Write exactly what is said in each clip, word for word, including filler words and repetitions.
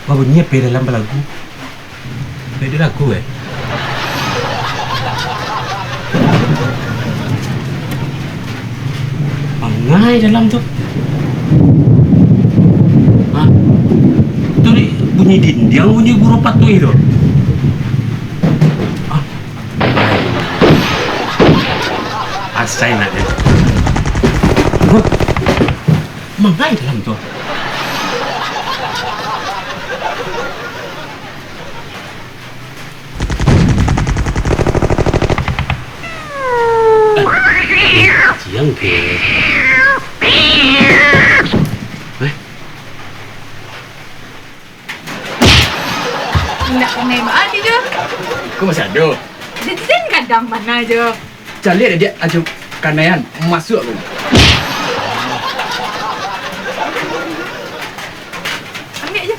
Babunyi apo dalam balagu? Beda lagu, eh? Mangai dalam tu. Hah? Tu ni bunyi dindiang, bunyi guru patuih tu. Ah. Asai nak dia. Huh? Mangai dalam tu. Siang ke? Eh? Indak kanai baa ti jo. Iko masih ado. Jadi sen gadang bana jo. Caliak dek diak ajo kanaian masuak ko. Ambiak jo.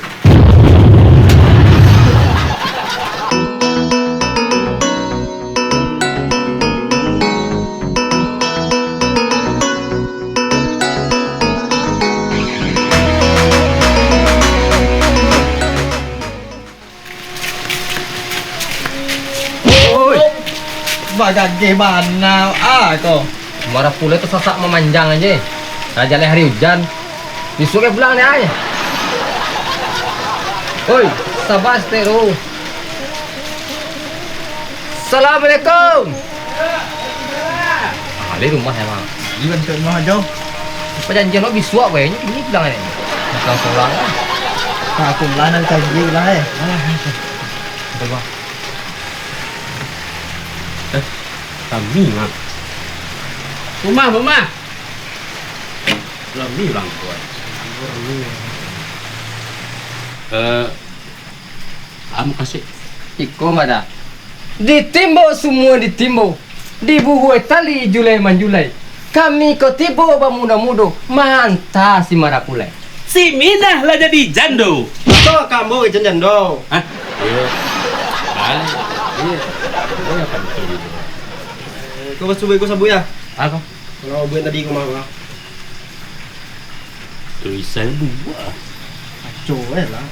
Oi, bagageh bana ah ko. Marapulai tu sasak mamanjang aje. Lah jaleh hari ujan. Bisuak ka pulang dek ai. Oi, sabar saketek tu. Assalamualaikum. Ah, di rumah emang. Di bantuak rumah jo. Pajanjian lo bisuak bae, nyo kini pulang ai. Makan pulang kan. Nah, aku lah nak kaji lah eh. Alah, alah. Udah, Bang. Eh, kami, Mak. Rumah, rumah. Rami urang tu ai. Eh, Am kasih. Iko mah dah. Ditimbo sumua ditimbo, dibuhua tali julai manjulai. Kami ko tibo bamudo-mudo, maanta si Marapulai. Si Minah lah jadi jando. Batua ka ambo ijan jando. Hah? Iyo. Baliak. Iyo. Iyo, kan betul itu. Eh, kau basubuik, kau sabuik, ya? Apa? Kalau buat tadi kau maaf, ah. Tulisan buah. Kacau, eh, lah.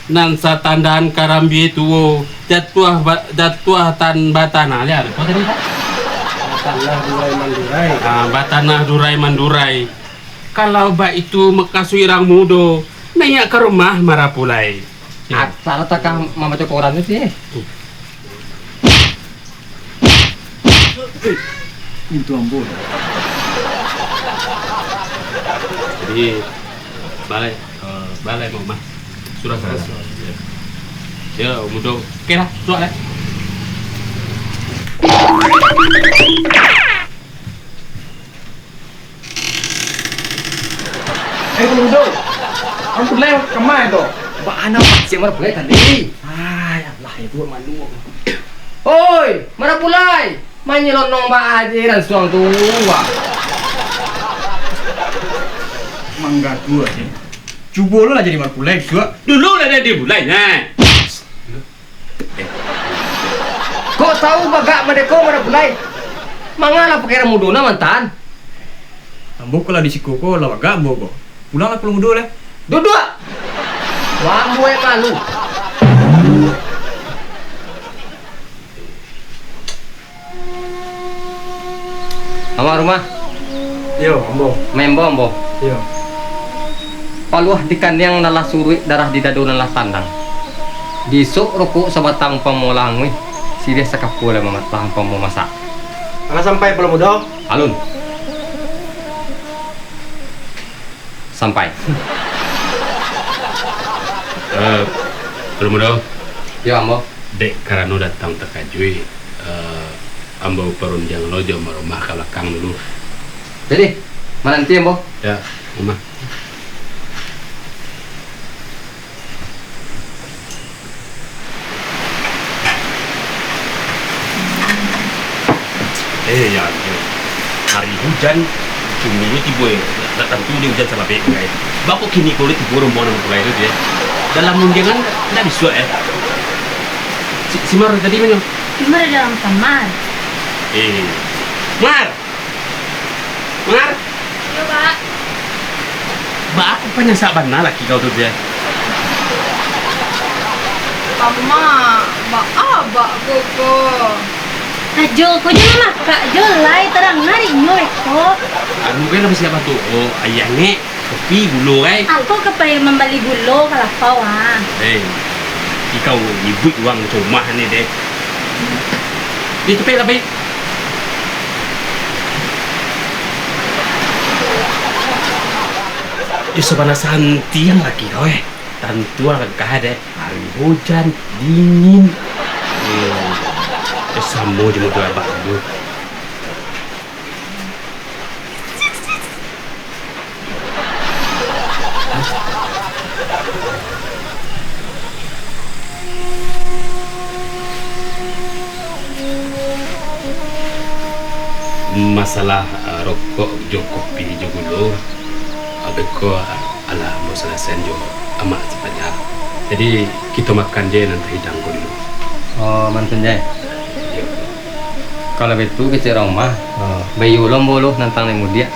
Nan satandaan karambia tuo, jatuah ba-, jatuah tan batanah. Lihat, apa tadi, Pak? Batanah durai mandurai. Ah, batanah durai mandurai. Kalau baitu, makasuik urang mudo, naiak ka rumah Marapulai. Asal takah mambaco koran tu, sih. Eh, minta ampun. Jadi, balai, eh, balai, Mak, Mah. Surah, surah. Surah. Ya. Ya, mudo. Oke lah, suak lah. Eh, Bang Udo. Marapulai kama tu? Baa nan pacik Marapulai tadi? Ai, alah, itu malu. Oi, Marapulai! Manyelonong baa aje lansuang tu, wah. Manggagu aje. Cubo lo lah jadi Marapulai, suak. Dulu lah jadi bulai, nah. Kok tahu bagak madeko Marapulai? Mangalah pakai urang mudo nah mantan. Ambo kalau di siko ko lah bagak ambo ko. Pulanglah ka urang mudo lah. Duduak! Mambuek malu. Amak rumah. Iyo, ambo. Membo ambo. Iyo. Paluah di kaniang nan lah suruik, darah di dado nan lah tandang. Diisok rokok sabatang pamo lah anguih, siriah sakapua lah mama-, lah pamo masak. Alah sampai pulo mudo? Alun. Sampai. Eh, pulo mudo. Yo, ambo. Dek karano datang takajuik, eh, ambo parundiang lo jo Amak Rumah ka balakang dulu. Jadi, mananti ambo? Ya, Rumah. Eh, ya, ya. Hari hujan, cunyo tibo, eh. Ndak tantu dek hujan salabek, eh. Baa kok kini ko tibo rombongan Amak Rumah tu, eh. Dalam rundiangan, ndak bisuak, eh. Si, si Mar tadi ma nyo? Si Mar dalam kamar. Eh, Mar! Mar! Iyo, Pak. Baa kok panyasak bana laki kau tu, eh? Amak, baa bak ko ko? Ajo ko jo mamakak jo lai, tarang narik nyo ko. Anu kan lah basiap batuk ko, ayah ngek, kopi, gulo, ai. Angko ka pai mambali gulo ka lapau, ah. Eh, ikau ibuik urang macam rumah ni deh. Ni capek lah, Pai. Eh, sabana santiang laki kau, eh. Tantu lah kagak deh. Hari hujan, dingin. Eh, eh, samo jo model abah dulu. Masalah, ah, rokok jo kopi jo gulo, ah, beko, ah, alah ambo salasaian jo amak sapaja. Jadi, kito makan je nan tahidang ko dulu. Oh, mantun je. Iyo. Kalau baitu kecek urang rumah, oh, baiyo lo ambo lo nantang nan mudiak.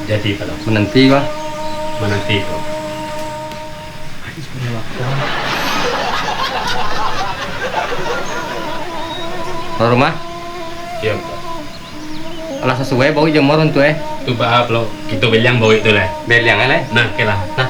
Jadi, Pak Dok. Mananti, Bah. Mananti, Pak. Urang rumah? Iyo, Pak. Alah sasuai bauik jo umur tu, eh. Tu baa pulo, kito baliang bauik tu lai. Baliang lai. Nah, oke lah. Nah.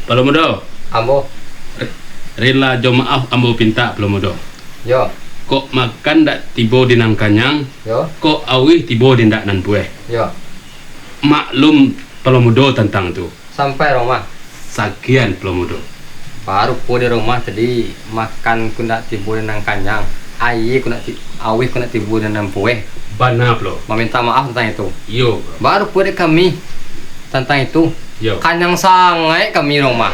Palo Mudo. Ambo. Rila jo maaf ambo pintak, Palo Mudo. Yo. Kok makan dak tibo di nan kanyang, yo, kok auih tibo di ndak nan pueh. Yo. Maklum Palo Mudo tantang tu. Sampai rumah. Sakian Palo Mudo. Baru pulo di rumah tadi, makan ko ndak tibo di nan kanyang, aia ko ndak ti-, auih ko ndak tibo di nan pueh. Bana pulo. Maminta maaf tantang itu. Iyo. Baru pulo dek kami tantang itu. Iyo. Kanyang sangaik kami rumah.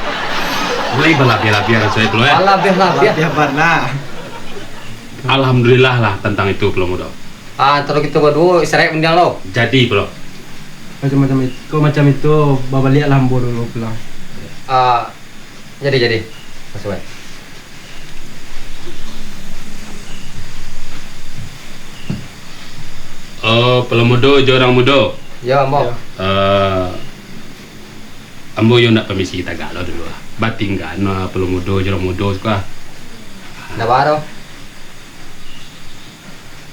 Mulai balabiah-labiah raso pulo, eh. Balabiah-labiah. Balabiah bana. Alhamdulillah lah tantang itu, Palo Mudo. Ah, taruih kito baduo istirahat mundiang lo. Jadi, Palo. Macam-macam itu, kok macam itu, babaliaklah ambo dulu pulang. Ah, jadi, jadi. Masuak. Oh, Palo Mudo jo urang mudo. Yo, ambo. Yo. Eh, ambo yo ndak pamisi tagak lo dulu lah. Batinggaan lah Palo Mudo jo urang mudo tu lah. Ndak baa doh.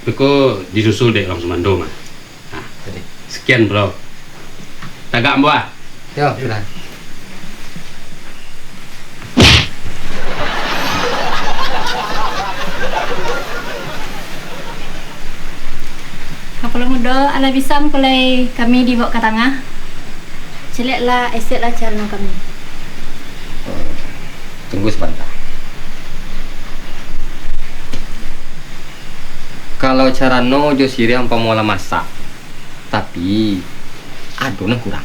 Beko disusul dek urang sumando mah. Nah, jadi, sakian, Bro. Tagak, ambo ah. Yo, sudah. Kapalo Mudo, alah bisa mangko lai kami dibaok ka tangah. Caliaklah, esek lah carano kami. Tunggu sabanta. Kalau carano jo siriah umpamo lah masak, tapi ado nan kurang.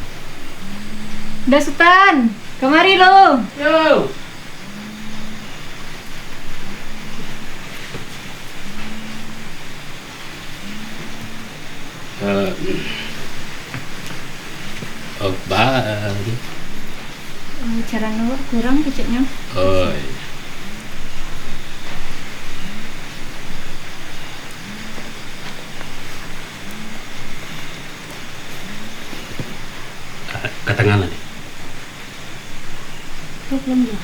Da Sutan, kamari lo. Yo. Eh, oh, ba-, Eh, carano kurang keceknyo. Oh, iya. Ka, ka tangah lah, Dik. Kok belum dia?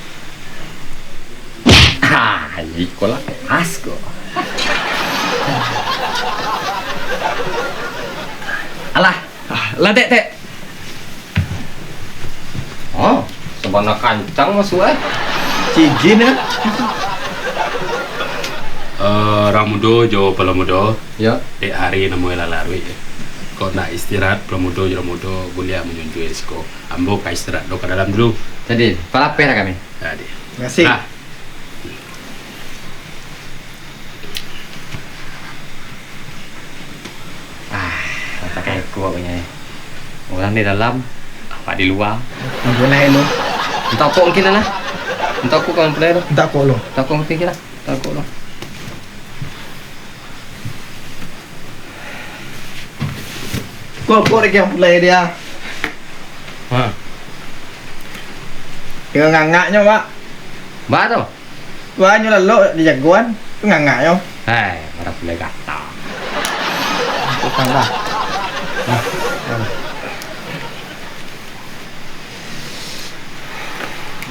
Ah, iko lah pas ko. Alah, ah, lah, Tek, Tek. Oh, sabana kancang masuak, eh. Cijin, eh. Eh, Ramudo jo Palamudo. Ya. Dek hari namo lah laruik, eh. Kok nak istirahat, Palamudo jo Ramudo, buliah manjunjui siko. Ambo ka istirahat dulu ka dalam dulu. Jadi, palapeh lah kami. Jadi. Terima kasih. Nah. Di dalam, awak di lua. Tunggu lah, Elo. Minta rokok mungkin lah. Minta rokok kawan pulai tu. Minta rokok lo. Minta rokok mungkin lah. Minta rokok lo. Rokok lagi yang pulai dia. Ha. Dengan ngangaknyo, Pak. Ba tu? Wah, nyo lalok di jagoan, tu ngangaknyo. Hai, marah pulai gata. Tukang dah. Nah, nah.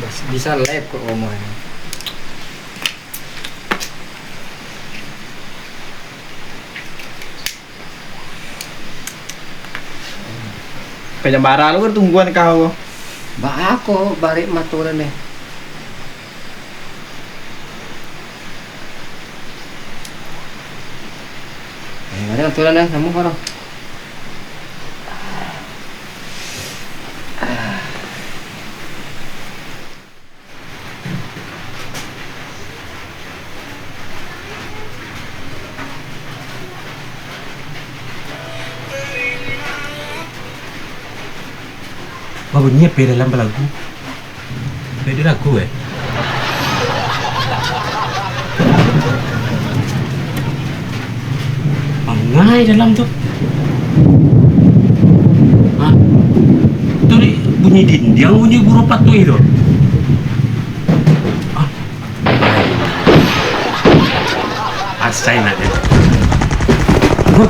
Bas-, bisa lep kok rumah ni. Ka jam bara lu tungguan kau ko? Baa ko barek mato den deh. Eh, barek mato den deh, namuah ko. Babunyi apo dalam balagu? Apo di lagu, eh? Mangai dalam tu. Ha? Tu ni bunyi dindiang, bunyi burung patuih tu. Ha? Asai nak dia. Huh?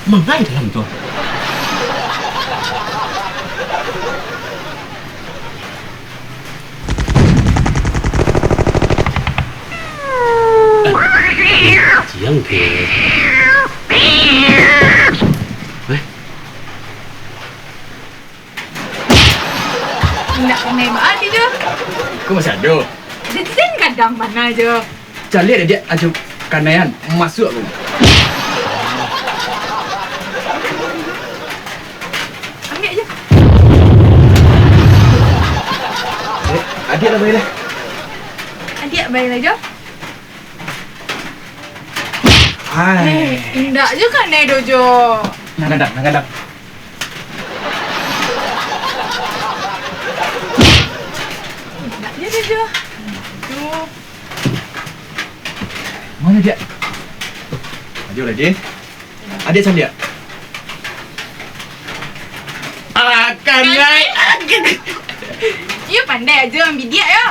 Mangai dalam tu. Siang ke? Eh? Indak kanai baa ti jo. Ko masih ado. Jadi sen kadang bana jo. Caliak dek diak ajo kanaian masuak ko. Ambiak jo. Eh, adiak lah bai lah. Adiak bai lah jo. Hai. Eh, indak jo kanai doh jo. Nah, gadang, nah, gadang. Indak jo doh jo. Aduh. Mano diak? Ajo lah, Jin. Adiak caliak. Akan lai. Iyo pandai ajo ambidiak yo.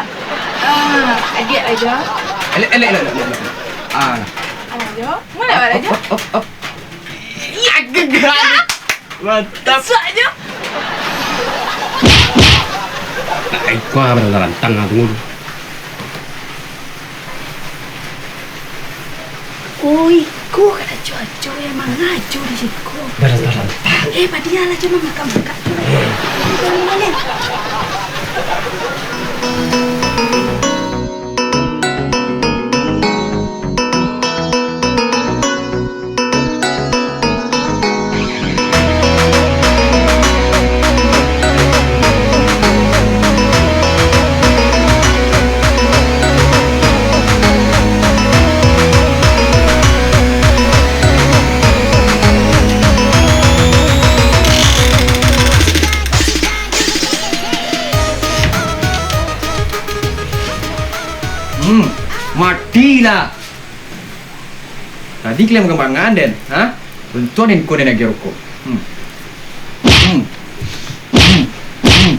Ah, adiak ajo. Elok, elok, elok, elok, elok. Ah. Ajo. Mano awak ajo? Op, op, op. Iya, gegar. Mantap. Suak ajo. Ai, kua barantang-rantang ah, tunggu. Oi, ko kada cuaco yang mangajo di siko. Barantang-rantang. Eh, padialah cuma makan-makan tu. Eh. Boleh, boleh. Hmm, matilah. Tadi kalian makan-makan den, ha? Untuang den ko den agiah rokok. Hmm. Hmm. Hmm. Hmm.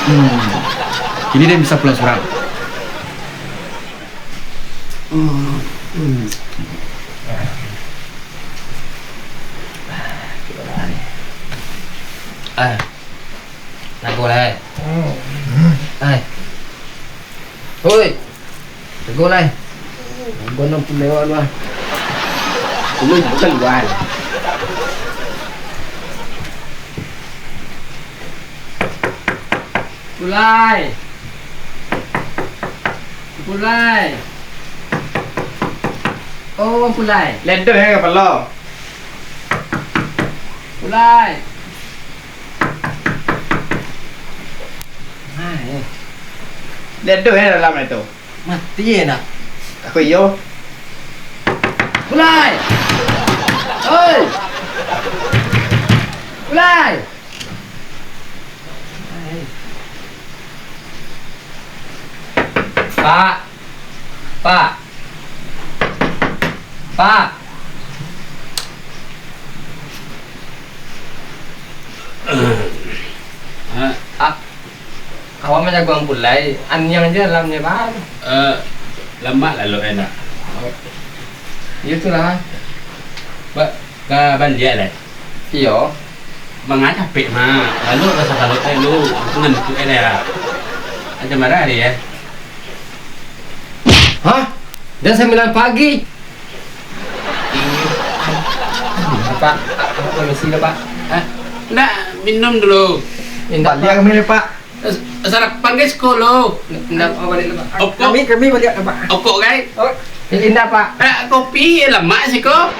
Hmm. Kini den bisa pulang surang. Hmm. Hmm. Ah. Nago lai. Ai. Oi. Nago lai. Nago nan pun lewat lah. Ulun bukan luar. Pulai. Pulai. Oh, Pulai. Ledoh ya kapalo. Pulai. Nah, eh. Ledoh ya dalam itu. Mati ya nak. Aku iyo. Pulai. Oi. Pulai! Pak! Pak! Pak! Ah, awak manjagoan pulai, aniang je alamnyo, Pak. Eh, lamak lalok, eh, nak? Iyo tu lah. Ba-, ka baliak lai? Iyo. Manga capek, Mak. Lalu rasa kalau teh lu, aku ngantuk eh dah. Macam mana hari ya? Hah? Jam sambilan pagi? Pak, aku permisi dulu, Pak. Eh, ndak, minum dulu. Indak, Pak. Baliak kami ni, Pak. Eh, sarapan ke sekolah? Ndak, aku baliak dulu, Pak. Okok? Kami, kami baliak dulu, Pak. Okok, kai? Oh, indak, Pak. Eh, kopi, lamak siko.